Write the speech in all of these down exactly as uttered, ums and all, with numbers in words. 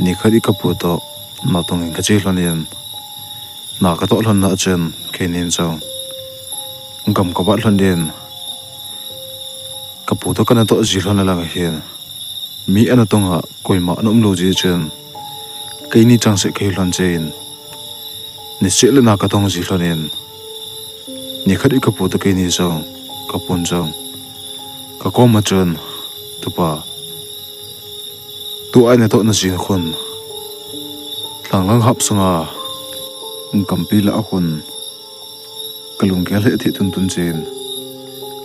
Nikhat hi kapu toh natong in kache lhon in, na katoh lhon na chun keinin jong gam kavat lhon in, kapu toh kanatoh ji lhon alang ahin, mi anatong a koima ana umlou ji chun keini chang seh kahi lhon jeh in, niseh le na katong ji lhon in, nikhat hi kapu toh keini jong, kapun jong kakom a chun, Tupa, tua inatoh na jing khun, lhanglang hap sunga gampi lah a khun kalunggel hi atheh tuntun jin,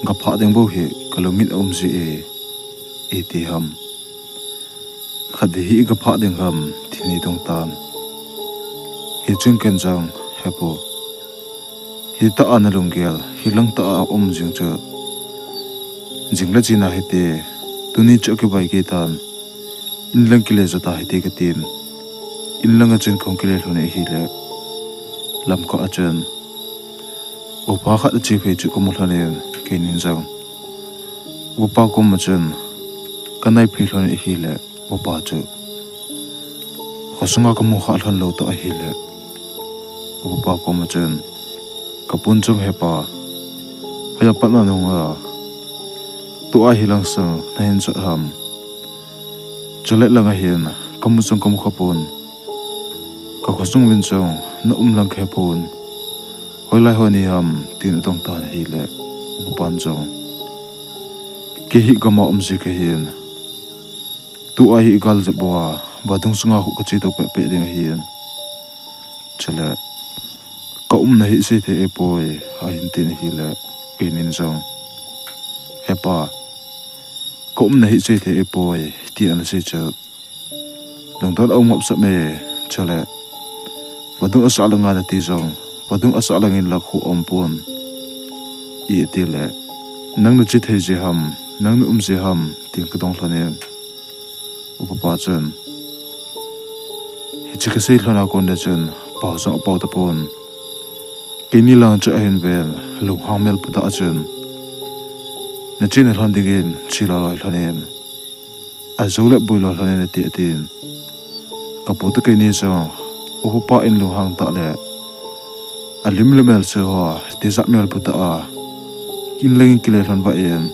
gaphah ding bou hi kalungin aum ji e, iti ham. Khatvei hi gaphah ding ham, tin eidong tan. Hichun ken jong, He pu, hitah a nalunggel hilang tah a um jing chu jing le jing ahite, tuni chu akibai kei tan. Inlang kile jo tahite katin, inlang a chun kahung kile lhon ahile, lamkah a chun upa khat ache phei chu kamu lhon in, keinin jong upa kom a chun kanai phei lhon ahile, upa chu khosunga kamu kha lhon lou toh ahile, upa kom a chun kapun jong, He pa, hoiya pat nanunga tua hilang sang nahin jot ham? Chule lang ahin kamu jong kamu khapon, kakhosung uvin jong na um lang kahepon, hoilai ho nahi ham, tin adong tan ahile, upan jong, Kei hi gam a um ji kahin, tua hi gal jep bou a vadung sunga khu kache tou pehpeh ding ahin, chule kaumna hi seithei ahipoi, ahin tin ahile, keinin jong, He pa, kaumna hi seithei ahipoi, ti anasei chu lungdon aum ngapsap e, chule vadung asah langa nati jong, vadung asah langin lah khu aumpon, itile, Nang nache thei ji ham, nang na um ji ham? tin kadong lhon in, upa pa chun, Hiche kasei lhon a kon le chun pao jong apao tapon, keini lang chu ahin ven, lunghang mel pudah a chun nachena lhon dingin che loi loi lhon in, ajou le boi loi lhon in ati, atin. Kapu toh keini jong upa pa in lunghang tah le alim le mel chu ho tijat mel pudah a, inlang in kile lhon vah in,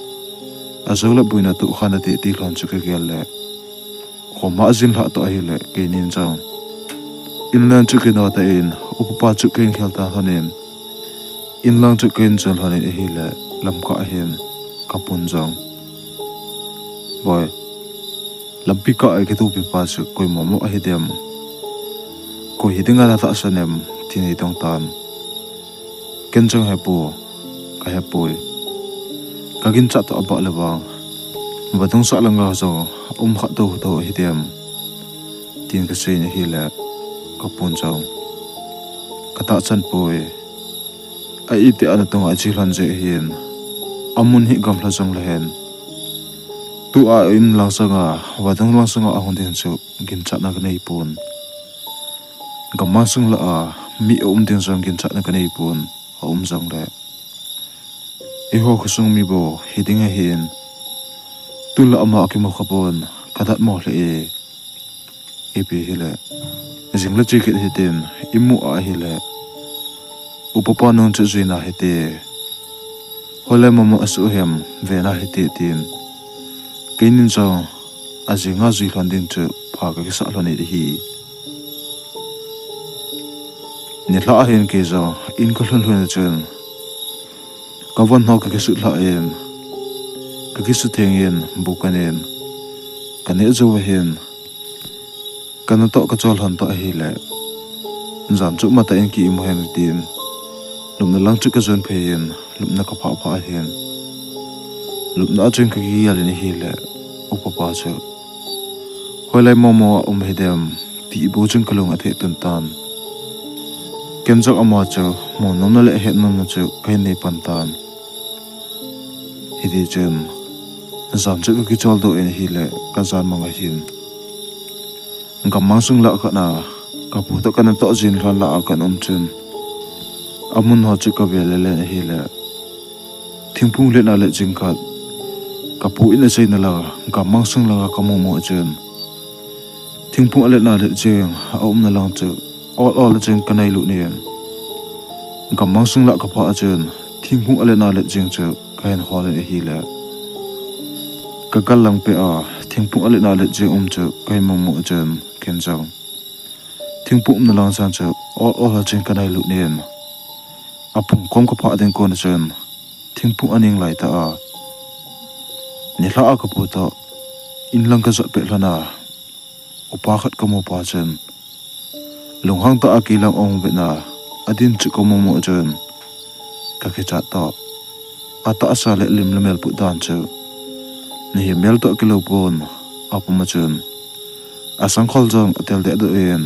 ajou le boina tohkhan ati, ti lhon chu kagel le, khoma ajin lhah toh ahile, keinin jong inlang chu kino tah in, upa pa chu kahin khel tan lhon in, inlang chu kahin chon lhon in ahile, lamkah ahin kapun jong, Boi, lampi kah a kitopi pa chu koi momo ahidem? Koi hidinga natahsan em? tin eidong tan. Ken jong, He pu, kahepoi. Kaginchat toh abah le vang vadung sah langa jong um kha tou tou ahidem? tin kasei in ahile, kapun jong, Katahsan poi. A iti a natonga ache lhon jeh hin, amun hi gamlha jongle hen, tua inlang sanga, vadung lang sanga ahung ding chu ginchatna kanei pon. Gammang sung lah a mi aum ding jong ginchatna kanei pon, aum jongle, eiho khosung mi bou hiding ahin, tun la ama akimu khapon, kadatmo lheh e. Ipi hile, jing le che kit hitin, imu a ahile, upa pa nung chu juina hite, hoilai momo asuh hem, vena hite, tin keinin jong ajinga jui lhon ding chu pha kakisah lhon in ahi. Nilhah ahin kei jong in kalhun lhun a chun, kavon ho kakisut lhah in, kakisutheng in, bu kanen, kaneh jou ahin, kanatoh kachol lhon toh ahile, jan chu matah in ki-imu hen tin, lupna lang chu kajon phei in, lupna kaphah phah ahin, lupna a chun kagel in ahile, upa pa chu hoilai momo a um hidem, ti bou chun kalung atheh tun tan. Ken jong ama chu mu nomna le het nomna chu kahin nei pan tan. Hitichun, jan chu kakichol doh in ahile, kajan mang ahin, gammang sung lah khat a kapu toh kanatoh jin lhon lah a kahin um chun, amun ho chu kavel le len ahile, thingphung letna le jingkhat kapu in aseina lang gammang sung langa kamu mu chun, Thingphung alet na let jing a umna lang chu ol ol a chun kanailut in, gammang sung lah kaphah a chun thingphung alet na let jing chu kahin hol in ahile, kagal lang peh a thingphung alet na let jing um chu kahin mu mu a chun ken jong thingphung umna lang sang chu ol ol a chun kanailut in, aphung kom kaphah ding kon a chun thingphung aning lai tah a, nilhah a kapu toh in lang kajot pet lhon a, upa khat kamu pa chun lunghang tah a kei lang ahung vet na, adin chu kamu mu a chun kakichat toh, atahsa le lim le mel put dan chu mihem mel toh kilou pon apum a chun, asangkhol jong atel deh doh in,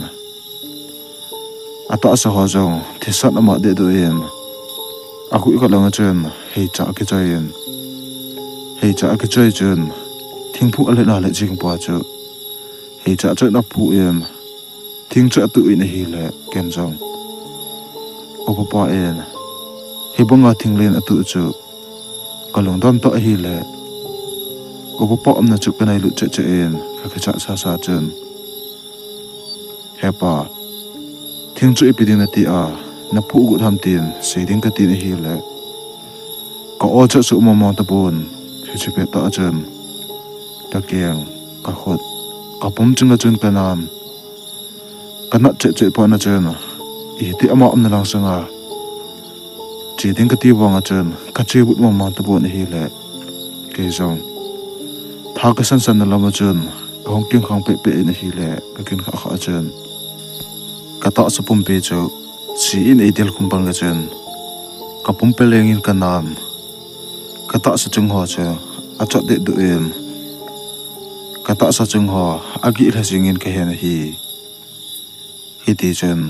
atahsa ho jong thisan amah deh doh in, akhuh khat lang a chun heicha akichoi in, heicha akichoi chun thingphung alet na let jing pa chu heicha chun aphu in, thing chu atuh in ahile ken jong upa pa in hibanga thing len atuh chu kalungdam tah ahile, upa pa umna chu kanailut cheh cheh in kakichat sasa chun, He pa, thing chu ipi ding nati a naphu got ham tin sei ding katin ahile, ka-o chu asuh mama tapon, hiche pet tah a chun kakeng, kakhut, kapum ching a chun kanan, kanat cheh cheh phat na chun, iti ama umna lang sanga che ding kati vang a chun kache but mama tapon ahile, kei jong tha kasan san na lam a chun kahung kingkhang peh peh in ahile, kakin khah khah a chun katahsa pumpi chu si in eidel khum pan ka chun kapumpi leng in kanan, katahsa chung ho chu achot deh doh in, katahsa chung ho agih lha jing in kahen ahi. Hiti chun,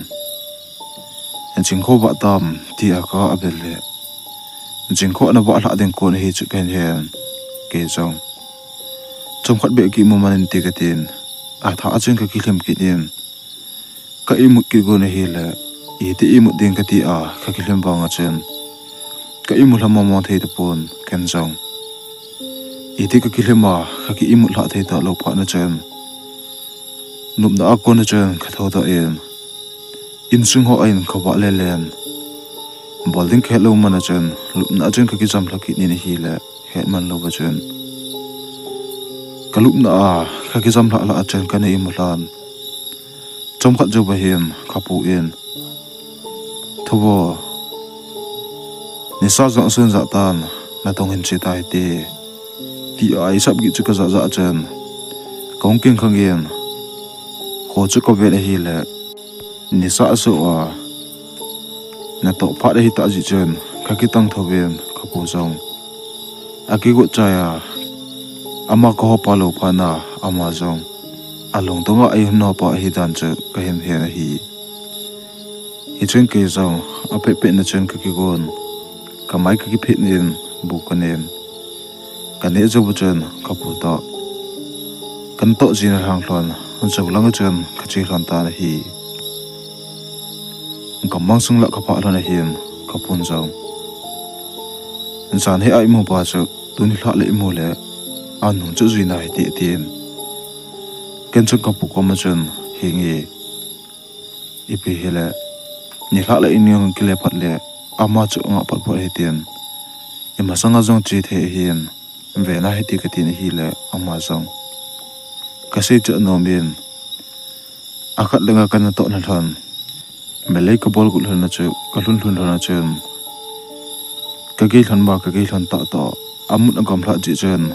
jingkho vah tam, tia ka abel le, jingkho ana vah lhah ding kon ahi chu kahin hen, kei jong chomkhat beh kimu man in ti katin, atha a chun kakilhem kit in, ka imut kit gon ahile, iti imut ding kati a kakilhem vang a chun ka imu lha mama thei tapon, ken jong iti kakilhem a kaki imut lhah thei talou phat na chun, lupna a kon a chun kathou doh in, insung ho a in kavah le len, bol ding kahet lou man a chun lupna a chun kakijam lha kit in ahile, het man lou va chun kalupna a kakijam lhah lhah a chun kana imu lhan, chomkhat jouva hin kapu in, Thuvo, nisa jong asun jah tan, natong hin che tai te, tia eisap gih chu kajah jah a chun kahung kingkhang in, kho chu kavet ahile, nisa asoh a natoh phat ahitah jeh chun kakitang thou in, kapu jong akigot chai a, ama kahoupa lou phat na, ama jong alungdong a eihon hopa ahi dan chu kahin hen ahi. Hichun kei jong apet pet na chun kakigon, kamai kakiphet in, bu kanen, kaneh jouva chun kapu toh kanatoh jina lhang lhon, jou lang a chun kache lhon tan ahi. Gammang sung lah kaphah lhon ahin, kapun jong, jan hi a imu pa chu tuni lhah le imu le, anung chu jui nai hite, atin. Ken chun kapu koma chun, Henge, ipi hile, nilhah le inung kile phat le, ama chu angah phat phat hitin, imasanga jong che thei ahin, ve nai hite katin ahile, ama jong kasei chu anom in, akhat langa kana toh na lhon, melei kabol got lhon a chu, kalhun lhun lhon a chun, kagei lhon ma, kagei lhon tah toh, amut agamlhah jeh chun,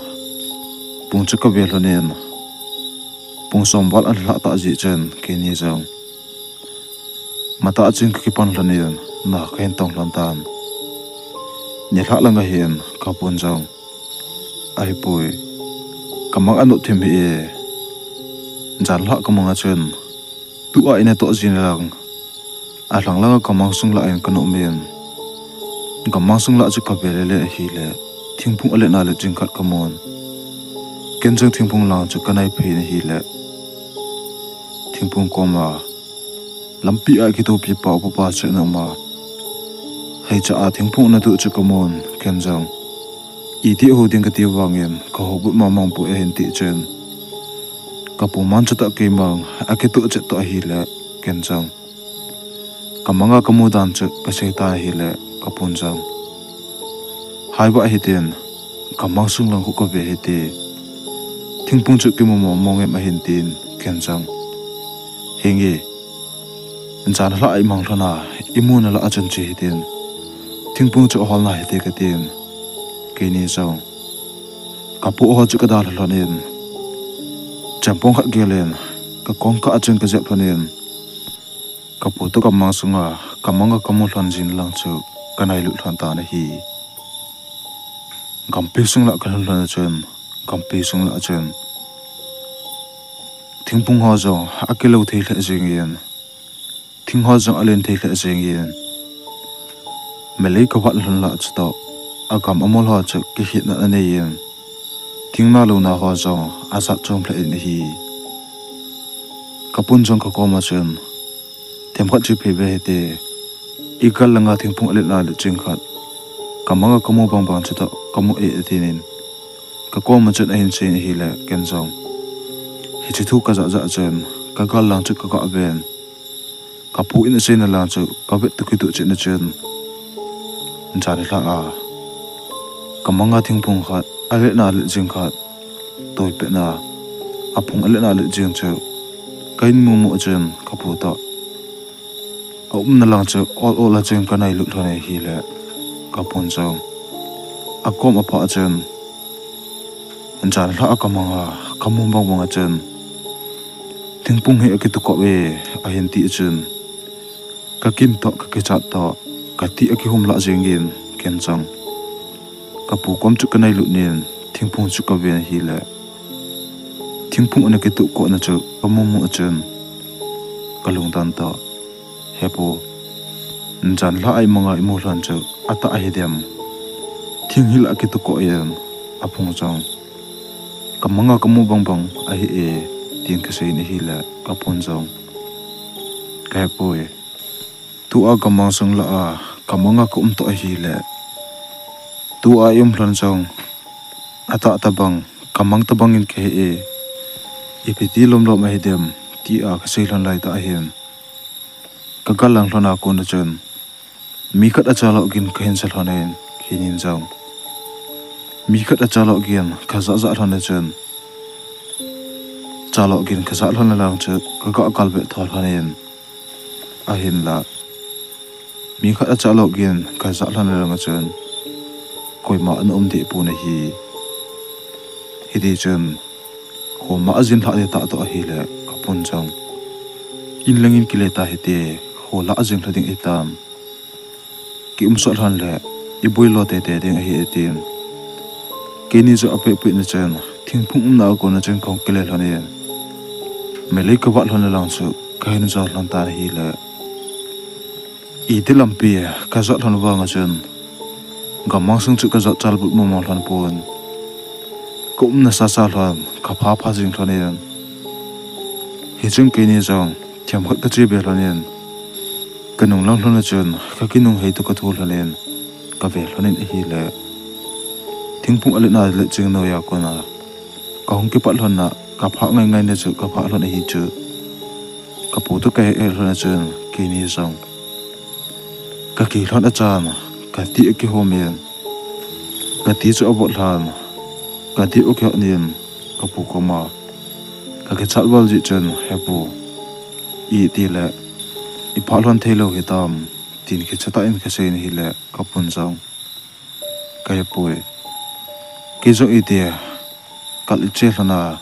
pung chu kave lhon in, pung som val alhah tah jeh chun, keini jong matah a chun kakipan lhon in, na kahin tong lhon tan. Nilhah langa hin kapun jong, Ahipoi, kamang anop thim hih e, jan lhah kamang a chun, tua inatoh jin lang, alhang langa kamang sung lah in kanop in, kamang sung lah chu kave lele ahile, thingphung alet na let jing khat kamun. Ken jong thingphung lang chu kanai phei in ahile, thingphung koma lampi a kitopi pa upa pa chu ana um a, heicha a thingphung ana tuh chu kamun, ken jong iti hou ding kati vangin kahou but mamang poi ahin ti chun, Kapu mang chu tah keima akitoh chet toh ahile, ken jong kamanga kamu dan chu kasei tan ahile, kapun jong, "Haiva hitin, kamang sung lang khu kave hite. Thingphung chu kimu mong mong em?" ahin tin, ken jong, "Henge, jan lha a imang lhon a, imuna lah a chun che hitin, thingphung chu ahol nahite," katin. Keini jong kapu ho chu kadalha lhonin, chempong khat gelin, kakong kah a chun kajep lhonin, kapu toh kamang sunga, kamanga kamu lhon jing lang chu kanailut lhon tan ahi. Gampi sung lah kalhun lhon a chun, gampi sung lah a chun thingphung ho jong akilo thei lheh jengin, thing ho jong alen thei lheh jengin, melei kavat lhon lah chutoh, agam amol ho chu kikhetna aneiyin, thing nalona ho jong ajat chom lheh in ahi. Kapun jong kakoma chun, "Themkhat che phei ve hite, igal langa thingphung alet na let jing khat, kamanga kamu bang bang chutoh kamu e," atinin, kakoma chun ahin seiyin ahile, ken jong hiche thu kajah jah chun, kagal lang chu kagah ven, kapu in aseina lang chu kavet toh kitoh chetna chun, jan lha a kamanga thingphung khat, alet na let jing khat, toipetna, aphung alet na let jing chu kahin mumu a chun, kapu toh aumna lang chu ol ol a chun kanailut lhon ahile, kapun jong akom aphah a chun, jan lha a kamanga kamu bang bang a chun, "Thingphung hi akitoh kop e," ahin ti a chun, kakin toh, kakichat toh, kati akihum lah jengin, ken jong kapu kom chu kanailut nin, thingphung chu kaven ahile, thingphung ana kitoh kona chu kamumu a chun, kalungdon toh, "He pu, jan lha a imanga imu lhon chu atah hidem? Thing hi lah akitoh kop em?" Aphung jong, "Kamanga kamu bang bang ahi e," tin kaseiyin ahile, kapun jong, "Kahepoi. Tua kamang sung lah a kamanga kaum toh ahile, tua ium lhon jong atah tabang, kamang tabang in kahe e. Ipi ti lomlom ahidem?" tia kasei lhon laitah ahin, kagal lang lhon a kona chun, mi khat achalok gin kahin ja lhonin, keinin jong mi khat achalok gin kajah jah lhon a chun, chalok gin kajah lhon lang chu kagah galvet tho lhonin, ahinla mi khat achalok gin kajah lhon lang a chun, koima ana um deh pon ahi. Hiti chun, kho ma ajin lhah ding tah toh ahile, kapun jong, "In langin kile ta hite, kho lah ajing lha ding ahitan. Kium sot lhon le iboi lo tete ding ahi," atin, keini jong apeh peh na chun, thingphung umna a kona chun kahung kile lhonin, melei kavat lhon lang chu kahin jo lhon tan ahile, iti lampi kajot lhon vang a chun, gammang sung chu kajot chalbut mong mong lhon pon, kaumna sasa lhon, kapha pha jing lhonin, hichun keini jong themkhat kache be lhonin, kanung lang lhon a chun kakinung hei toh kathu lhonin, kave lhonin ahile, thingphung alet na let jing noiya kona kahung kipat lhon a, kaphah ngai ngai na chu kaphah lhon ahi chu, kapu toh kahe he lhon a chun keini jong kakilhon a chan, kati akihomin, kati chu avot lhan, kati akihot nin, kapu koma kakichat val jeh chun, "He pu, itile iphah lhon theilou hitam?" tin kichatah in kaseiyin ahile, kapun jong, "Kahepoi. Kei jong iti kal iche lhon a,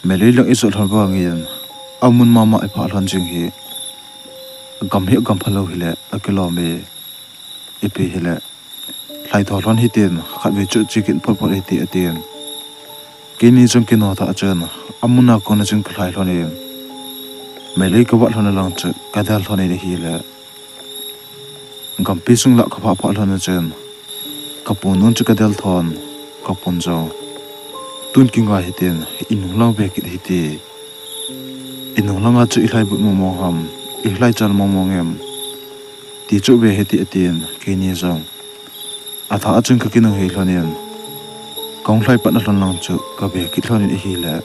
melei lang ijot lhon vangin, amun mama iphah lhon jing hi, gam hi agam phalou hile akilom e. Ipi hile, lhaitho lhon hitin, khatvei chu che kit phot phot hite," atin. Keini jong kinoh tah chun, amun a kona chun kalhai lhonin, melei kavat lhon lang chu kadel lhonin ahile, gampi sung lah kaphah phah lhon a chun, kapu nun chu kadel thon, kapun jong, "Tun kingai hitin, inung lang ve kit hite. Inung langa chu ilhaibut mong mong ham, ilhaichal mong mong em? Ti chu ve hite," atin, keini jong atha a chun kakinung hei lhonin, kahung lhai patna lhon lang chu kave kit lhonin ahile,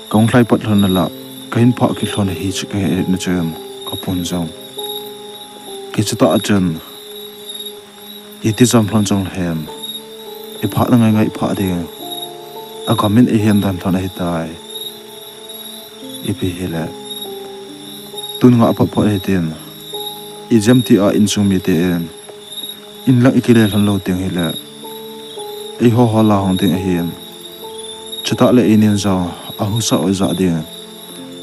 Kahung lhai pat lhon nala, kahin phah kit lhon ahi chu kahe na chun, kapun jong kichutah a chun, iti jam lhon jong lhen, iphah na ngai ngai iphah ding, agam in eihen dan lhon ahitai. Ipi hile, tun ngah phot phot hitin, ijemtia insung miten, in lang ikile lhon lou teng hile, eiho ho la hung ding ahin, chutah le einin jong ahusa u ijah ding,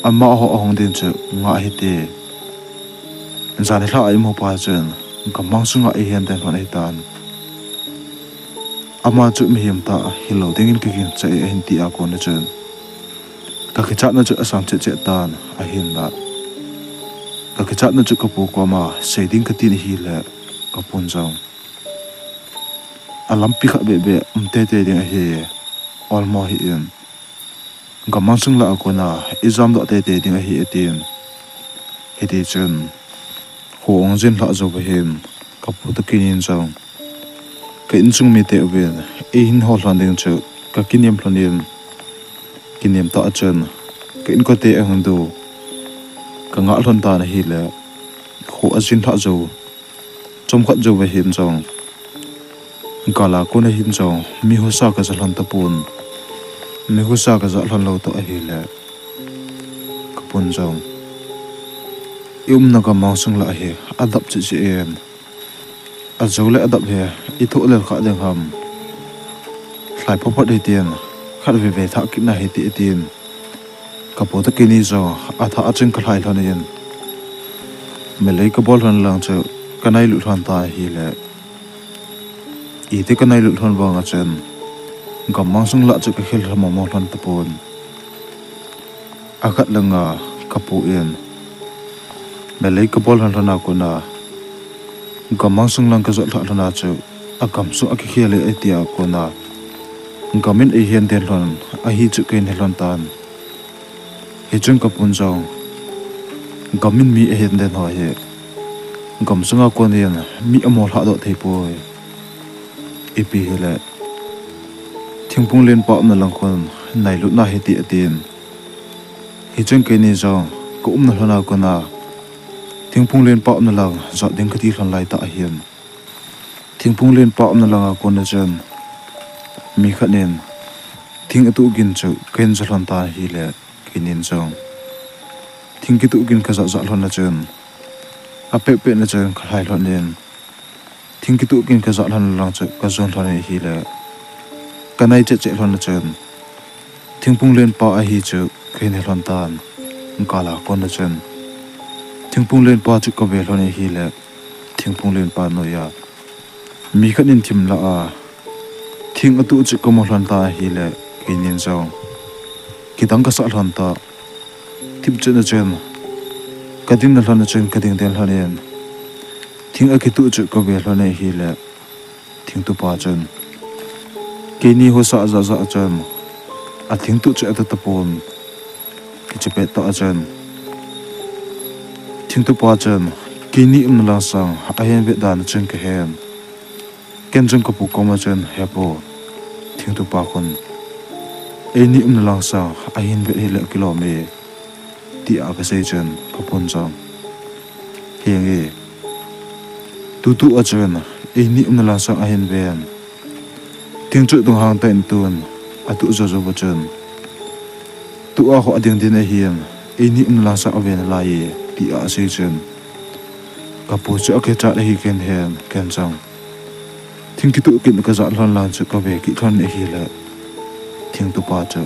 amaho ahung ding chu ngah hite. Jan nilhah a imu pa chun, gammang sunga eihen den lhon ahitan. Ama chu mihem tah hilou dingin kagingcha e ahin tia kona chun, kakichatna chu asang cheh cheh tan ahinla, kakichatna chu kapu koma sei ding katin ahile, kapun jong, alampi khat beh beh um teitei ding ahi, olmo hih in, gammang sung lah a kona ijamdoh teitei ding ahi atin. Hitichun, kho ahung jin lhah jou vahin, kapu toh keinin jong, ka insung mite uvin eihin ho lhon ding chu kakinem lhonin, kinem tah a chun, ka inkote ahung du, kangah lhon tan ahile, kho ajin lhah jou, chomkhat jou vahin jong, gala kona hin jong mi husa kaja lhon tapon, mi husa kajah lhon lou toh ahile, kapun jong, iumna gammang sung lah hi adap cheh cheh in, ajou le adap hi ithoh lel khah ding ham, lhai phot phot hitin, khatvei vei thah kitna hite atin. Kapu toh keini jong athah a chun kalhai lhonin, melei kabol lhon lang chu kanailut lhon ta ahile, iti kanailut lhon vanga chun, gammang sung lah chu kakhel lha momo lhon tapon. Akhat langa kapu in, melei kabol lhon lhona kona, gammang sung lang kajot lhah lhona chu, agam sung akikhel e atia kona, gam in eihen den lhon ahi chu kahin he lhon tan. Hichun kapun jong, gam in mi ahin den ho hi, gam sunga konin mi amo lhahdoh theipoi. Ipi hile, thingphung lenpa umna lang khun nailutna hite atin. Hichun keini jong, kaumna lhona kona, thingphung lenpa umna lang jot ding kati lhon laitah ahin, thingphung lenpa umna langa kona chun, mi khat in thing atuh gin chu kahin ja lhon tan ahile, keinin jong, thing kituh gin kajah jah lhona chun, apeh peh na chun kalhai lhonin, thing kituh gin kajah lhon lang chu kajon lhonin ahile, kanai cheh cheh lhona chun, thingphung lenpa ahi chu kahin he lhon tan. Gala kona chun, thingphung lenpa chu kave lhonin ahile, thingphung lenpa noiya, mi khat in thim lah a, thing atuh chu kamu lhon tan ahile, keinin jong, kidang kasah lhon ta, thipchetna chun, kadingna lhona chun kading den lhonin, thing akituh chu kave lhonin ahile, thingtupa chun, keini husa ajah jah chun, athing tuh chu ata tapon. Kichepet tah a chun, thingtupa chun, keini umna lang sang ahin vet dan chun kahen. Ken chun kapu koma chun, hepu, thingtupa khun eini umna lang sang ahin vet hile kilom e, tia kasei chun kapun jong, henge, tutu a chun eini umna lang sang ahin ven, thing chu dunghang tah in tun atuh jou jouva chun, tua ho ading din ahin, eini umna lang sang ave nalai e, tia asei chun, kapu chu akichat ahi ken hen, ken jong, thing kituh gin kajah lhon lang chu kave kit lhonin ahile, thingtupa chu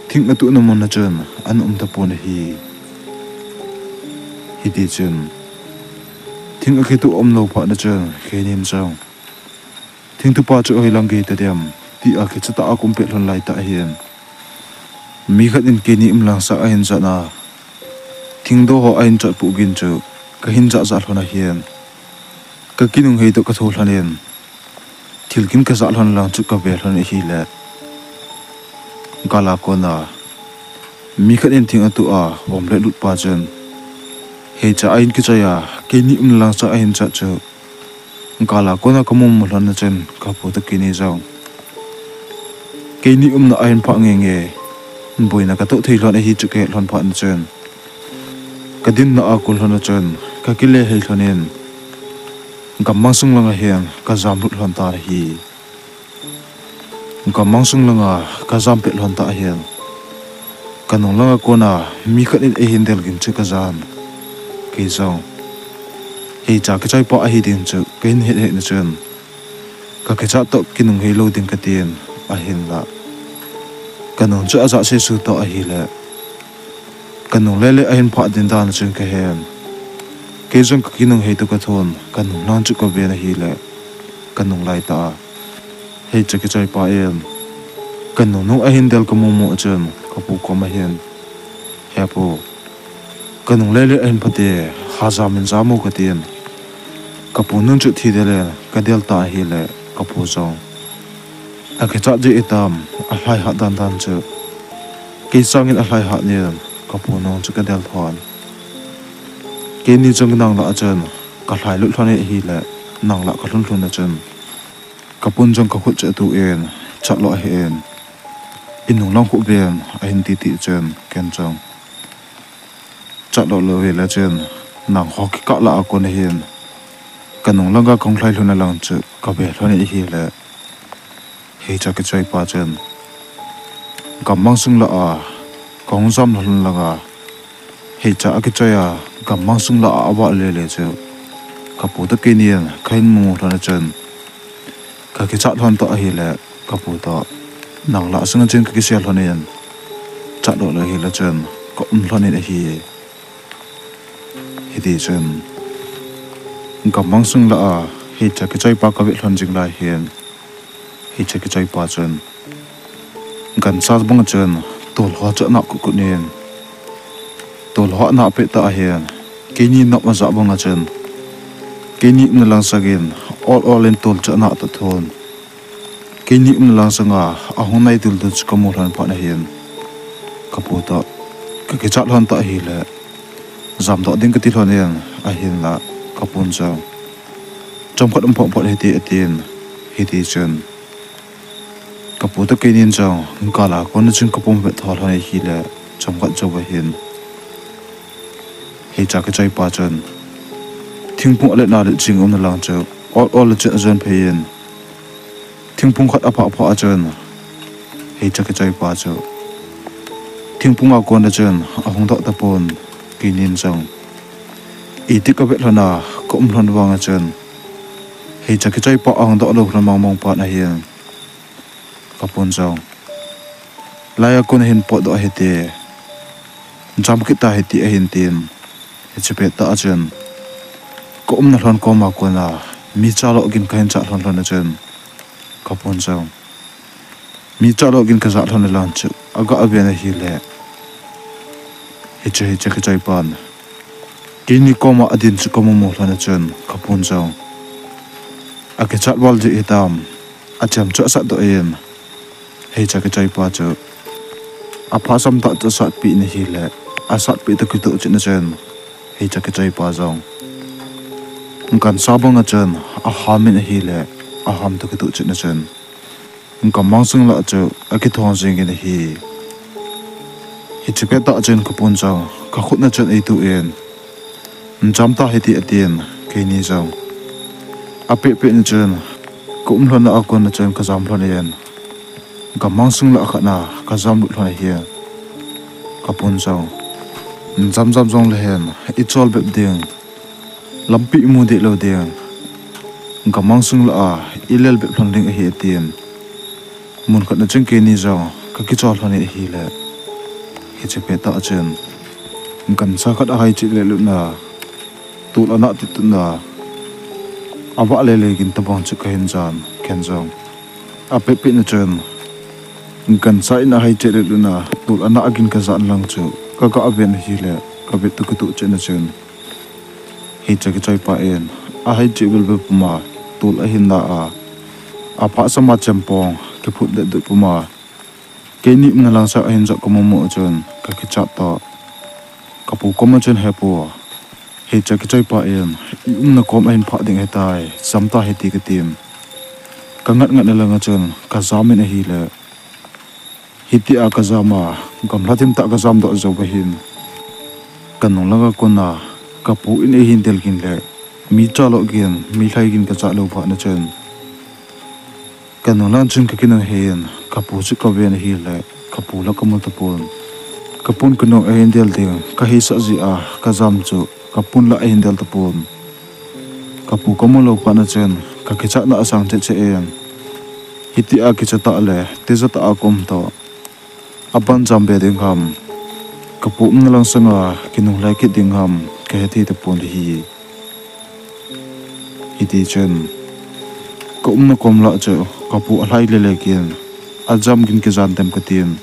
thing atuhna muna chun ana um tapon ahi. Hitichun, thing akituh aumlou phatna chun keinin jong, thingtupa chu hoilang gei tadem, tia kichutah a kaum pet lhon laitah ahin, mi khat in keini umna lang sang ahin jatna, thingdoh ho ahin chotpuh gin chu kahin jah jah lhon ahin, kakinung hei toh katho lhonin, thil gin kajah lhon lang chu kave lhonin ahile, gala kona, mi khat in thing atuh a vom le lut pa chun, heicha ahin kichoi a, keini umna lang sang ahin jat chu, gala kona kamu mu lhonna chun kapu toh keini jong, keini umna ahin phah nge nge, boina katoh thei lhon ahi chu kahet lhon phat in chun, kadinna a kon lhon a chun, kakile hei lhon in, gammang sung langa hin kajam lut lhon tan ahi. Gammang sung langa kajam pet lhon tah hin, kanung langa kona mi khat in eihin del gin chu kajan. Kei jong, hicha kichaipa ahi ding chu kahin het het na chun, kakichat toh kinung hei lou ding katin, ahinla kanung chu ajah sesu toh ahile, kanung lele ahin phah ding dan chun kahen. Kei jong kakinung hei toh kathon, kanung lang chu kaven ahile, kanung laitah a, hicha kichaipa in, kanung nung ahin del kamu mu a chun, kapu koma hin, He pu, kanung lele ahin phate, hajam in jam u katin, kapu nung chu thidel in kadel tan ahile, kapu jong, akichat jeh hitam, alhai hat dan dan chu, kei sangin alhai hat in, kapu nung chu kadel lhon. Keini jong nang lah a chun, kalhai lut lhon in ahile, nang lah kalhun lhun a chun, kapun jong kakhut chu atuh in, chat lo ahin, inung lang khu ven, ahin titi chun, ken jong, chat lo lou hile chun, nang ho kikah lah a kon ahin, kanung langa kahung lhai lhon a lang chu kave lhon in ahile, hicha kichaipa chun, gammang sung lah a kahung jam lhon langa, hicha akichai a, gammang sung lah a avah lele chu, kapu toh keinin kahin mu lhon a chun, kakichat lhon toh ahile, kapu toh, nang lah sunga chun kakisel lhon in, chat lo lou hile chun, kaum lhon in ahi. Hiti chun, gammang sung lah a, hicha kichaipa kavet lhon jing lai hin, hicha kichaipa chun, gancha banga chun, tol ho chu anah kut kut in, tol ho anah pet tah ahin, keini nop ajah banga chun, keini umna lang sangin, ol ol in tol chu anah toh thon. Keini umna lang sanga ahung nai dul dul chu kamu lhon phat ahin, kapu toh, kakichat lhon tah ahile, jamdoh ding kati lhon in, ahinla, kapun jong, chomkhat um phot phot hite atin, hiti chun, kapu toh keinin jong, gala kona chun kapum vet tho lhon ahile, chomkhat jou ahin, hicha kichaipa chun, thingphung alet na let jing umna lang chu, ol ol a chun ajon phei in, thingphung khat aphah phah a chun, hicha kichaipa chu, thingphung a kona chun ahung doh tapon, keinin jong, iti kavet lhon a, kaum lhon vanga chun, hicha kichaipa ahung doh lou lhon mong mong phat ahin, kapun jong, laiya kon ahin potdoh hite, jam kit ta hite ahin tin, hiche pettah a chun, kaumna lhon koma kona, mi chaloh gin kahin chah lhon lhon a chun, kapun jong, mi chaloh gin kajah lhon lang chu, aga ven ahile, hiche, hiche kichaipan, keini koma adin chu kamu mu lhon a chun, kapun jong, akichat val jeh hitam, achem chu asatdoh in, hicha kichaipa chu, aphasam tah chu asatpeh in ahile, asatpeh toh kitoh chet na chun, hicha kichaipa jong, gancha banga chun, aham in ahile, aham toh kitoh chet na chun, gammang sung lah chu akithong jing in ahi. Hiche pettah chun kapun jong, kakhut na chun eituh in, jam ta hite atin, keini jong, apeh peh na chun, kaum lhon a kona chun kajam lhon in, gammang sung lah khat na kajam lut lhon ahi. Kapun jong, jam jam jongle hen, ichol bep ding, lampi imu deh lou ding, gammang sung lah a ilel bep lhon ding ahi atin, mun khat na chun keini jong kakichol lhon in ahile, hiche pettah chun, gancha khat ahai cheh le lutna, tol anah titutna, avah lele gin tobang chu kahin jan, ken jong, apeh peh na chun, gancha in ahai cheh le lutna, tol anah gin kajah na lang chu, kaga ven ahile, kavet toh kitoh chet na chun, hiche kichaipa in, ahai cheh vel vel puma, tol ahin lah a, aphasam a chempong kiphut det det puma, keini umna lang sang ahin jot kamu mu a chun, kakichat toh, kapu koma chun, He pu, hiche kichaipa in, iumna kom ahin phah ding ahitai, jam ta hite katin, kangat ngat na langa chun kajam in ahile, Hitia kajam a, gamla thim tah kajam doh jou vahin, kanung langa kona kapu in eihin del gin le, mi chalo gin, mi lhai gin kajah lou phat nachun, kanung lang chun kakinung heiyin, kapu chu kaven ahile, kapu la kamu tapon. Kapun kanung eihin del ding kahisah jeh a kajam chu, kapun la eihin del tapon. Kapu kamu lou phat nachun, kakichatna asang cheh cheh in, hitia kicha tah le tija tah a kaum toh, aban jam be ding ham, kapu umna lang sanga kinunglai kit ding ham, kahe thei tapon ahi. Hitichun, kaumna kom lah chu kapu alhai lele gin, ajam gin kijan dem katin,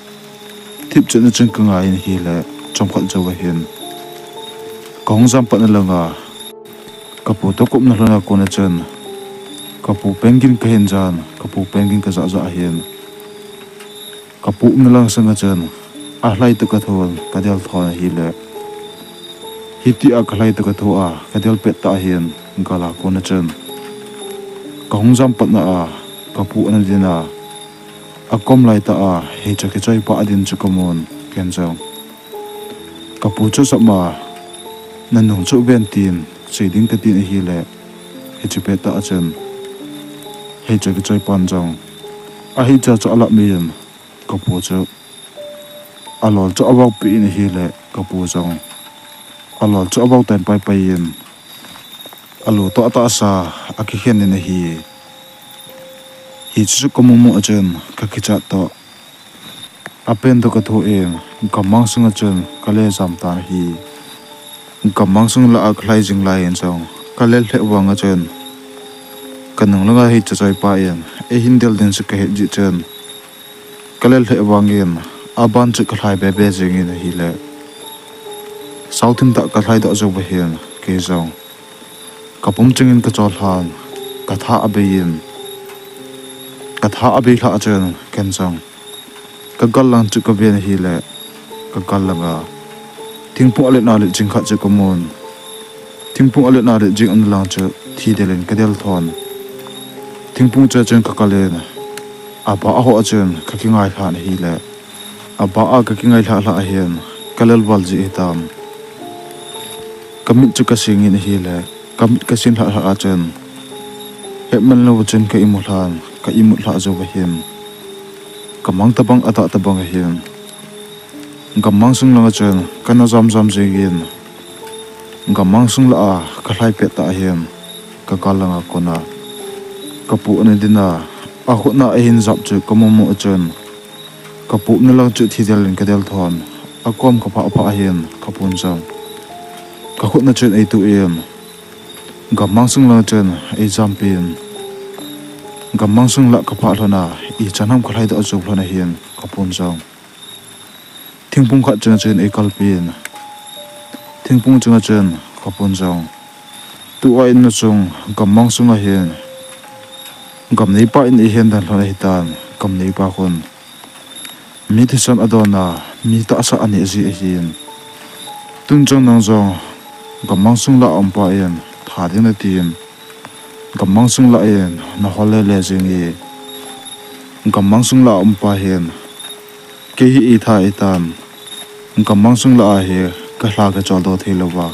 thipchetna chun kangai in ahile, chomkhat jou ahin, kahung jam patna langa, kapu toh kaumna lhona kona chun, kapu pen gin kahin jan, kapu pen gin kajah jah ahin, kapu umna lang sanga chun, alhai toh kathon kadel thon ahile, hitia kalhai toh katho a kadel pet tah ahin, gal a kona chun, kahung jam patna a, kapu ana din a, akom lai tah a hicha kichoi pa adin chu kamun, ken jong, kapu chu sap ma, nanung chu ven tin sei ding katin ahile, hiche pet tah a chun, hicha kichoi pan jong, ahicha chu alap min, kapu chu, alol chu avao peh in ahile, kapu jong, alol chu avao tan pai pai in, alu toh atahsa akikhen in ahi. Hiche chu kamu mu a chun kakichat toh, apen toh katho in, gammang sunga chun kale jam tan ahi. Gammang sung lah a kalhai jing lai in jong, kalel lheh vanga chun, kanung langa hicha choi pa in eihin del ding chu kahet jeh chun, kalel lheh vangin, aban chu kalhai be be jengin ahile, sao thim tah kalhai doh jou vahin, kei jong, kapum chengin kacholhan, katha abei in, katha abei lhah a chun ken jong, kagal lang chu kaven ahile, kagal langa, thingphung alet na let jing khat chu kamun. Thingphung alet na let jing umna lang chu thidel in kadel thon. Thingphung chu a chun kakal in, abah a ho a chun kakingai lhan ahile, abah a kakingai lhah lhah ahin, kalel val jeh ahitan, kamit chu kasing in ahile, kamit kasin lhah lhah a chun, hetman lou chun ka imu lhan, ka imut lhah jou vahin, kamang tobang adah tobang ahin, gammang sung langa chun kana jam jam jengin, gammang sung lah a kalhai pet tah ahin, kagal langa kona, kapu ana din a, akhutna ahin jap chu kamu mu a chun, kapu umna lang chu thidel in kadel thon, akom kaphah phah ahin, kapun jong, kakhutna chun eituh in, gammang sung langa chun eijampin, gammang sung lah kaphah lhon a, ichan ham kalhai doh jou lhon ahin, kapun jong, thingphung khat chunga chun eikalpin, thingphung chunga chun kapun jong, tua in nachung gammang sunga hin, gamneipa in eihen den lhon ahitan, gamneipa khun, mi thisan adon a, mi tahsa aneh jeh ahin, tun chang nang jong, gammang sung lah a umpa in tha ding natin, gammang sung lah in nahol lele jenge, gammang sung lah a umpa hin, kei hi eitha eitan, gammang sung lah a hi kalha kacholdo theilouva,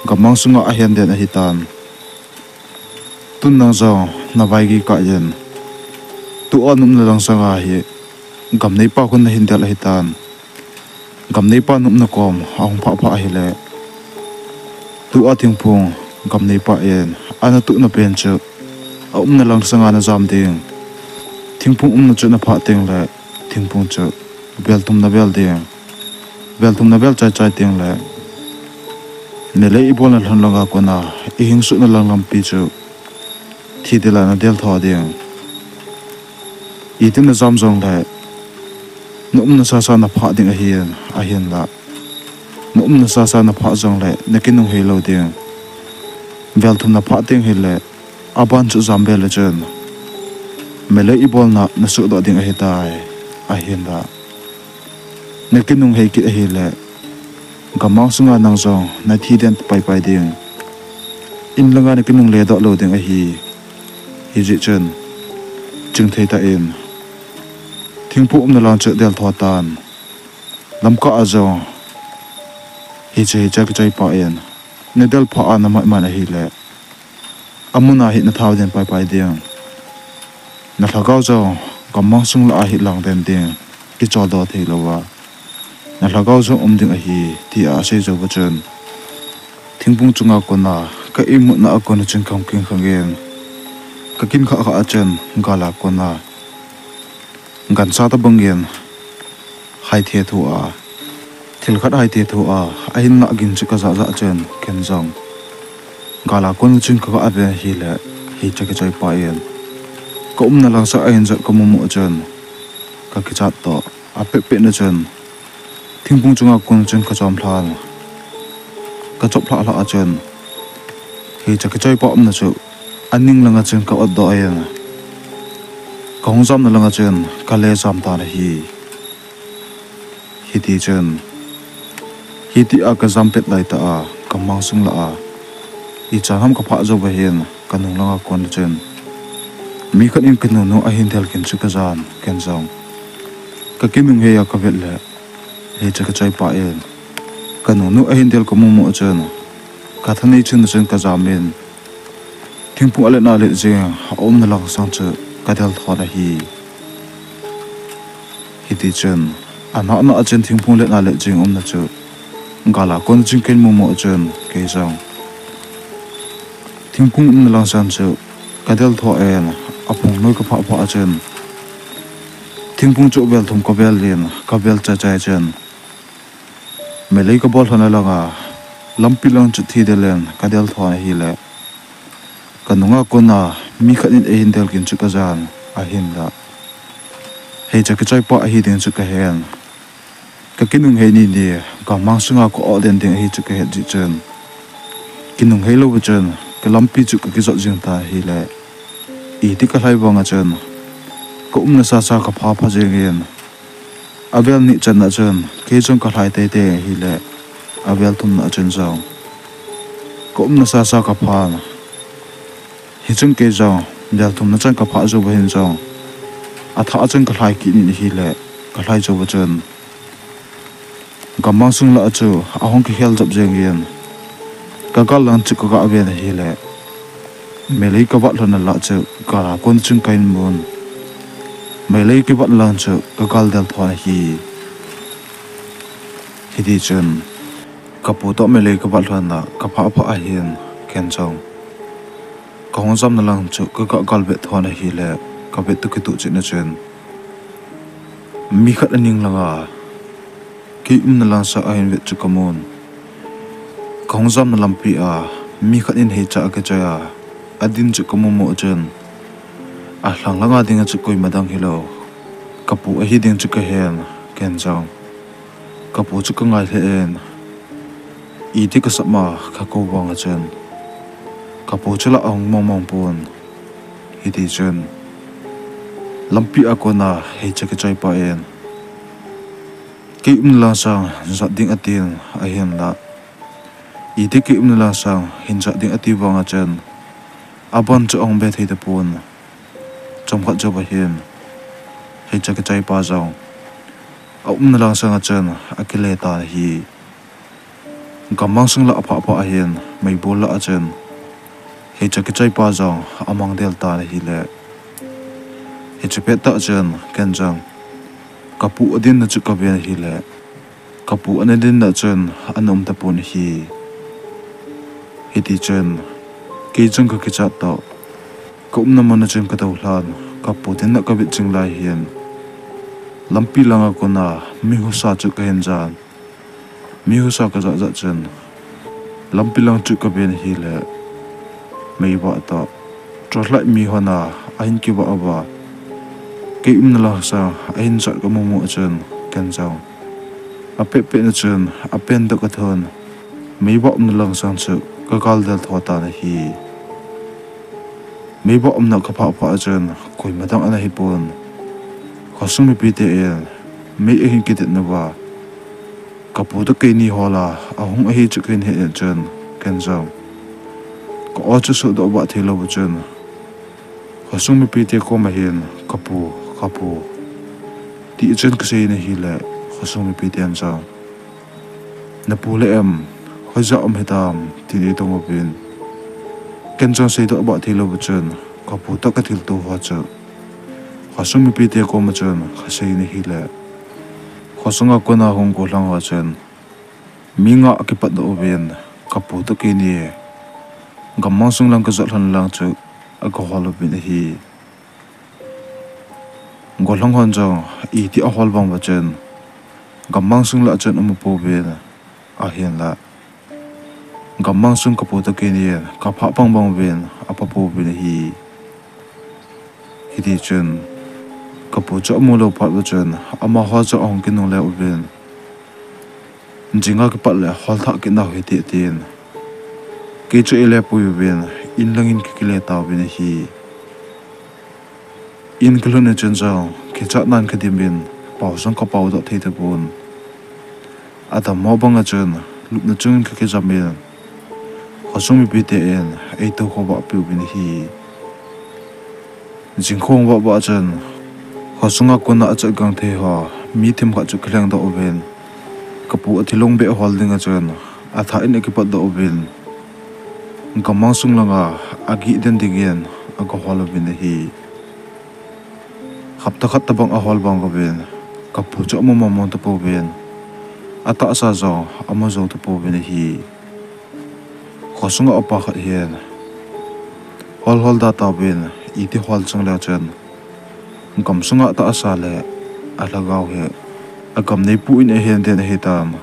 gammang sunga ahen den ahitan, tun nang jong navaigei kah in, tua nopna lang sanga hi, gamneipa khun nahin del ahitan, gamneipa nopna kom ahung phah phah ahile, tua thingphung, gamneipa in ana tuhna pen chu, aumna lang sanga najam ding, thingphung umna chu naphah tengle, thingphung chu velthum navel ding, velthum navel chai chai tengle, nalei ibolna lhon langa kona, ihingsutna lang lampi chu, thidel a nadel tho ding. Itin najam jongle, naumna sasa naphah ding ahin, ahinla, naumna sasa naphah jongle nakinung heilou ding. Velthum naphah teng hile, aban chu jam be le chun, melei ibolna nasuhdoh ding ahitai, ahinla, nakinung hei kit ahile, gammang sunga nang jong nathi den paipai ding. In langa nakinung ledoh lou ding ahi. Hijeh chun, chingthei tah in, Thingphung umna lang chu del tho tan. Lamkah a jong hiche, hiche kichaipa in, na del pha a na mai man ahile, amun a hi na thao den pai pai ding. Na lhagao jong gammang sung lah a hi lang den ding, kicholdo thei louva. Na lhagao jong um ding ahi, tia asei jou va chun, thingphung chunga kona ka imutna a kona chun kahung kin khang in, ka kin kha kha a chun gal a kona gancha tabang in hai the thu a, thil khat hai the thu a, ahin lah gin chu ka ja ja chun ken jong gal a kona chun ka ga ve ahile, hiche kichaipa in ka umna lang sang ahin jot ka mu mu chun ka kichat toh. Apet pet na chun thingphung chunga kon chun ka chom lhan, ka chop lhah lhah a chun hiche kichaipa umna chu aning langa chun ka ot doh in, ka hung jamna langa chun ka le jam tan ahi. Hiti chun, hitia ka jam pet lai tah a, ka mang sung lah a, ichan ham ka phah jou va hin, ka nung langa kon chun mi khat in ka nunu ahin del kin chu ka jan, ken jong ka kinung hei a ka vet le, hiche kichaipa in ka nunu ahin del ka mu mu chun, ka thanei chun chun ka jam in, thingphung a let na let jing a umna lang sang chu ka del tho ahi. Hiti chun, ana na a chun thingphung let na let jing umna chu gal a kon chun ken mu mu chun kei jong thingphung umna lang sang chu ka del tho in, aphung noi ka phah phah a chun thingphung chu vel thum ka vel in, ka vel chai chai chun melei ka bol lhon a langa lampi lang chu thi del in ka del tho ahile, ka nunga kona mi khat in eihin del kin chu ka jan, ahinla hiche kichaipa ahi ding chu ka hen. Ka kinung hei ni ni, ka mang sunga ka o den ding ahi chu ka het jeh chun, kinung hei lou va chun ka lampi chu ka kijot jing ta ahile, iti ka lhai vang a chun ka umna sa sa ka pha pha jing in, avel ni chan a chun kei jong ka lhai tei tei ahile, avel thum na a chun jong ka umna sa sa ka pha. Hichun kei jong vel thum na chan ka phah jou va hin jong, athah a chun ka lhai kit in ahile, ka lhai jou va chun ka mang sung lah a chu ahung kihel jop jeng in, ka gal lang chu ka ga ven ahile, melei ka vat lhon a lah chu gal a kon chun ka hin mun, melei kivat lang chu ka gal del tho ahi. Hiti chun ka pu toh melei ka vat lhon a ka phah phah ahin, ken jong ka hung jamna lang chu ka ga gal vet tho ahile, ka vet toh kitoh cheh na chun mi khat aning langa kei umna lang sang ahin vet chu ka mun. Ka hung jamna lampi a mi khat in hicha a kichai a adin chu ka mu mu chun, alhang langa dinga chu koima dang hilou, ka pu ahi ding chu ka hen, ken jong ka pu chu ka ngai lheh in, iti ka sap ma ka kou vang a chun ka pu chu lah ahung mong mong pon. Hiti chun lampi a kona hiche kichaipa in kei umna lang sang jot ding atin, ahinla iti kei umna lang sang hin jot ding ati vang a chun, abon chu ahung be thei tapon. Chomkhat jou va hin hiche kichaipa jong aumna lang sang a chun akile tan ahi. Gammang sung lah a phah phah ahin, meibol lah a chun hiche kichaipa jong amang del tan ahile, hiche pet tah chun ken jong ka pu adinna chu ka ven ahile, ka pu ana dinna chun ana um tapon ahi. Hiti chun kei jong ka kichat toh, ka umna mun a chun ka dou lhan, ka pu dinna ka vet jing lai hin, lampi langa kona mi husa chu ka hin jan. Mi husa ka jat jat chun lampi lang chu ka ven ahile, meivah toh torchlight mi hon a ahin kivah uva, kei umna lang sang ahin jot ka mu mu chun ken jong apet pet na chun apen toh ka thon, meivah umna lang sang chu ka gal del tho tan ahi. Meivah umna ka phah phah a chun koima dang ana hipon. Khosung mipite in mei ahin kitet nauva, ka pu toh keini hol a ahung ahi chu ka hin het chun ken jong ka o chu suhdoh vah thei lou chun khosung mipite koma hin, ka pu, ka pu, Ti chun kasei in ahile, khosung mipi ten jong, "Napu le em, hoija um hitam?" tin eidong uvin. Ken jong seidoh bah theilou chun, kapu toh kathilto ho chu khosung mipi te koma chun kasei in ahile, khosunga kona hung gollhang ho chun mi nga akipatdoh uvin, kapu toh keini gammang sung lang kajot lhon lang chu agahol uvin ahi. Gollhang hon jong iti ahol bang uva chun, gammang sung lah chun amu pouvin, ahinla gammang sung kapu toh keini kaphah bang bang uvin apapouvin ahi. Hitichun kapu chu amu lou phat uva chun, amaho chu ahung kinungle uvin, "Jinga kipat le hol thah kit nau hite," tin kei chu eile pui uvin, in langin kakile tauvin ahi. In kalhun a chun jong, kichat nan kadimin, pao jong kapaodoh thei tapon. Adammo banga chun, lupna chungin kakijamin, khosung mipi ten eitoukhom vah peuvin ahi. Jingkah vah vah chun, khosunga kona achat gangthei ho mi themkhat chu kilhengdoh uvin, kapu athilong beh hol dinga chun, athah in akipatdoh uvin, gammang sung langa agih den dingin agahol uvin ahi. Hapta khat tobang ahol bang uvin, kapu chu amu mongmong tapouvin, atahsa jong amu jou tapouvin ahi. Khosunga upa khat hin hol hol da tauvin, iti hol chungleu chun, gamsunga atahsa le alhagao hi agam neipu in ahen den ahitan,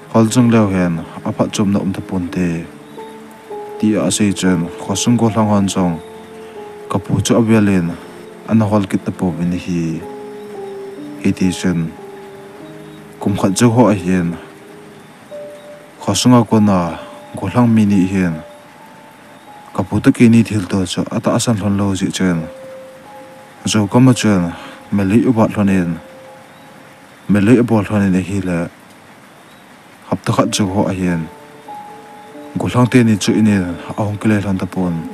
hol chungleu hin aphatchomna um taponte, tia asei chun, khosung gollhang hon jong kapu chu avelin ana hol kit tapouvin ahi. Hitichun kum khat jou ho ahin, khosunga kona gollhang mi ni hin kapu toh keini thilto chu atahsan lhon lou jeh chun, jou gam a chun melei avat lhonin, melei abol lhonin ahile, hapta khat jou ho ahin, gollhang teni chu inin ahung kile lhon tapon.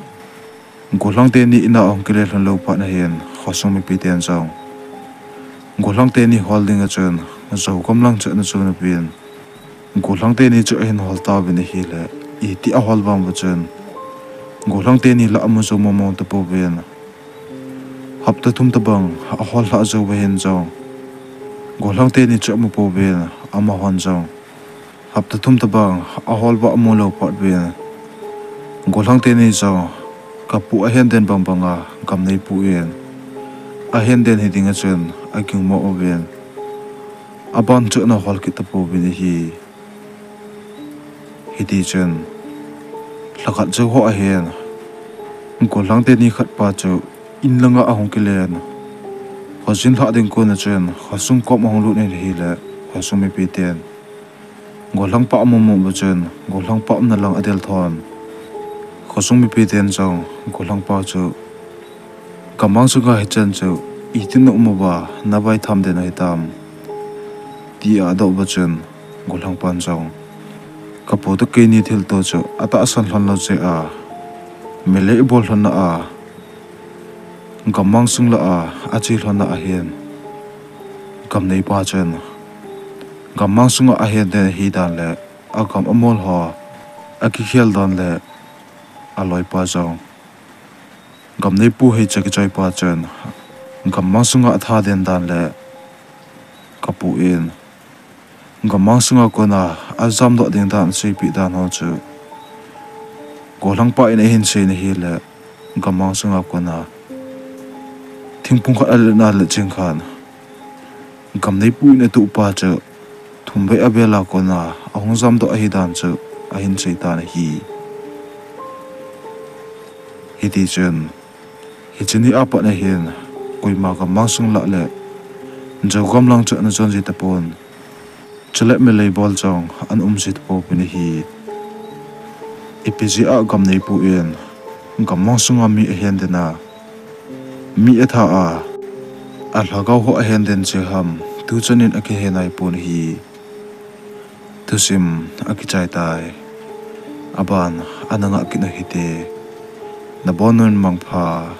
Gollhang teni ina ahung kile lhon lou phat ahin, khosung mipi ten jong gollhang teni hol dinga chun, jou gam lang chu ana chon uvin, gollhang teni chu ahin hol tauvin ahile, iti ahol bang uva chun, gollhang teni lah amu jou mongmong tapouvin, hapta thum tobang ahol lhah jou uva hin jong, gollhang teni chu amu pouvin, amahon jong hapta thum tobang ahol uva amu lou phat uvin, gollhang teni jong kapu ahen den bang banga gam neipu in ahen den hi dinga chun agingmo uvin, aban chu ana hol kit tapouvin ahi. Hitichun, lhakhat jou ho ahin, gollhang teni khat pa chu in langa ahung kilen, khojin lhah ding kona chun khosung kom ahung lut in ahile, khosung mipi ten gollhang pa amu mu uva chun, gollhang pa umna lang adel thon. Khosung mipi ten jong gollhang pa chu, "Gammang sunga hichan chu itin na um uva, navai tham den ahitam?" tia adoh uva chun, gollhang pan jong, "Kapu toh keini thilto chu atahsan lhon lou jeh a, melei abol lhonna a, gammang sung lah a ache lhonna ahin, gam neipa chun gammang sunga ahen den ahidan le, agam amol ho akikhel dan le, aloipa jong gam neipu hiche kichoipa chun gammang sunga atha den dan le, kapu in gammang sunga kona ajamdoh ding dan aseipeh dan ho chu gollhang pa in ahin sei in ahile, gammang sunga kona thingphung khat alet na le ching khan, gam neipu in atoh pa chu thum vei avel a kona ahung jamdoh ahidan chu ahin sei tan ahi. Hitichun, hiche ni apat ahin, koima gammang sung lah le jou gam lang chu ana jon ji tapon. Chule melei bol jong ana um ji tapouvin ahi. Ipi jeh a gam neipu in gammang sunga mi ahen den a, mi atha a, alhagao ho ahen den jeh ham, tuchan in akihe naipon ahi. Thusim akichai tai. Aban ana ngah kit u hite. Nabonun mangpha.